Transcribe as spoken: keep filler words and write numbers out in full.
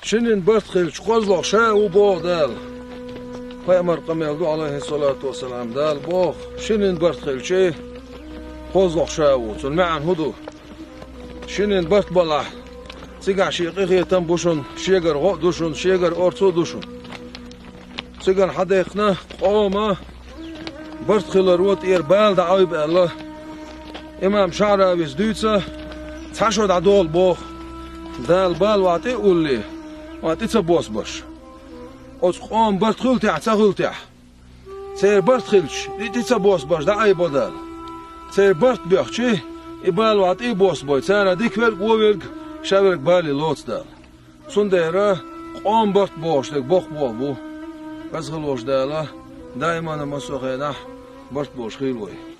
Шиннан барт хилча, кхозлагӀа ша ву боху Дала. Пайхамар къамел ду, Ӏалайхиссалату вассалам, Дала боху, шиннан барт хилча, кхозлагӀа ша ву. Цуьнан маьӀна хӀун ду? Шиннан барт балахь, цигахь шен къинхетам а бу шуна, шегара гӀо а ду шуна, шегара орцо а ду шуна. Цигахь хьадаьккхина къоман барт хиларо тӀера бала дӀаайбо аьлла, имам ШаӀравис дуьйцу, цхьа шо дӀадолу боху, Дала бала ван тӀе а уллий, ван тӀе ца босбаш. Оцу къоман барт хуьлу техь, ца хуьлу техь? Церан барт хилча, и тӀе ца босбаш дӀаайбо Дала. Церан барт боьхчий, и бала ван тӀе а босбой, царна дика верг а, вон верг а, шаверг а бале лоцу Дала. Цундела къоман барт бохуш дерг боккха болх бу. Веза хилла волчу Дала даимана массо а хенахь барт болуш хийла вай.